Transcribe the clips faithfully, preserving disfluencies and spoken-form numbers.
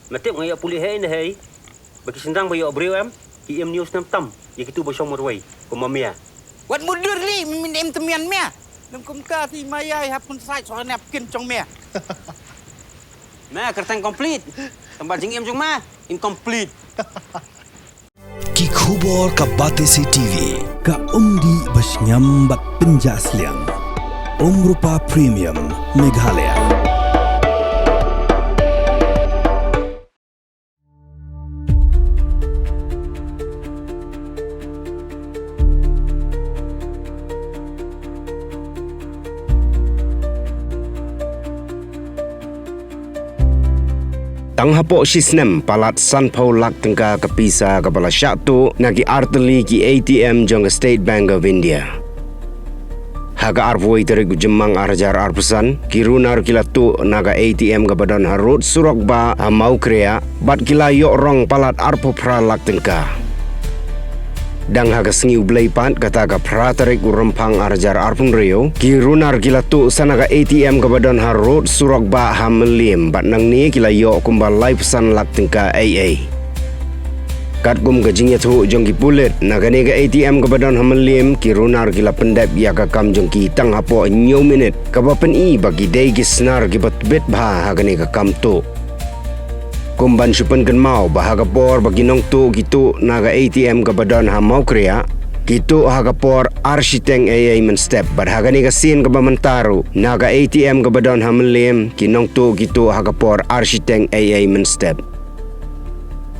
Me tip nga ïoh pule hei ne hei. Ba ki shynrang ba ïoh briew em, ki im news tam tam ïa kitu ba shong marwei kum ma mia. Wat mutdur li, me im tymmen mia. Lem kumta te ma ïai hap kun sait soh nep kin jong mia. Me kyrteng complete. Tang ba jingim jong me incomplete. Ki khubor ka Batesi T V. Ka umdih ba shngiam bad pynjah sliang. Umrupa Premium Meghalaya. Tang hapoh shi snem palat sanphew lak tyngka ka pisa kaba la shah tuh na ki artylli ki A T M jong ka State Bank of India. Ha ka arphew wei tarik u Jymmang ar hajar arphew san, ki runar ki la tuh na ka A T M kaba don ha rud surok bah ha Mawkriah, bad ki la ïoh rong palat arphew phra lak tyngka. Dang ha ka sngi U Blei pat, kata ka phra tarik u Rymphang ar hajar arphew hynriew, ki runar ki la tuh sa na ka A T M kaba don ha rud surok bah ha Mylliem, bad nangne ki la ïoh kumba laiphew san lak tyngka ei ei. Katkum ka jingïathuh jong ki pulit, na kane ka A T M kaba don ha Mylliem, ki runar ki la pyndep ïa ka kam jong ki tang hapoh hynñiew minit, kaba pyni ba ki dei ki snar kiba tbit bha ha kane ka kam tuh. Kum ban shu pynkynmaw ba ha ka por ba ki nongtuh ki tuh na ka A T M kaba don ha Mawkriah, ki tuh ha ka por ar shiteng ei ei mynstep, bad ha kane ka sien kaba mynta ruh, na ka A T M kaba don ha Mylliem, ki nongtuh ki tuh ha ka por ar shiteng ei ei mynstep.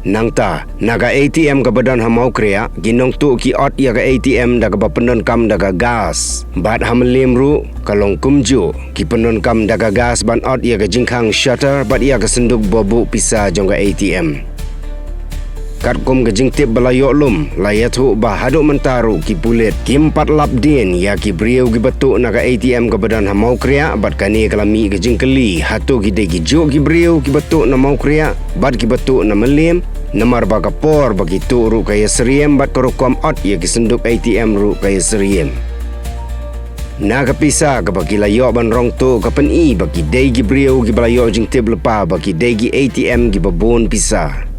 Nangta, na ka A T M kaba don ha Mawkriah, ki nongtuh ki ot ïa ka A T M da kaba pyndonkam da ka gas. Bad ha Mylliem ruh, ka long kumjuh, ki pyndonkam da ka gas ban ot ïa ka jingkhang shutter bad ïa ka synduk ba buh pisa jong ka A T M. Katkum ka jingtip ba la ïoh lum, la ïathuh ba haduh mynta ruh ki pulit kim pat lap dien ïa ki briew kiba tuh na ka A T M kaba don ha Mawkriah, bad kane ka la mih ka jingkylli, hato ki dei ki juh ki briew kiba tuh na Mawkriah bad kiba tuh na Mylliem, namar ba ka por ba ki tuh ruh ka ïasyriem bad ka rukom ot ïa ki synduk A T M ruh ka ïasyriem. Na ka pisa kaba ki la ïoh ban rong tuh, ka pyni ba ki dei ki briew kiba la ïoh jingtip lypa ba ki dei ki A T M kiba bun pisa.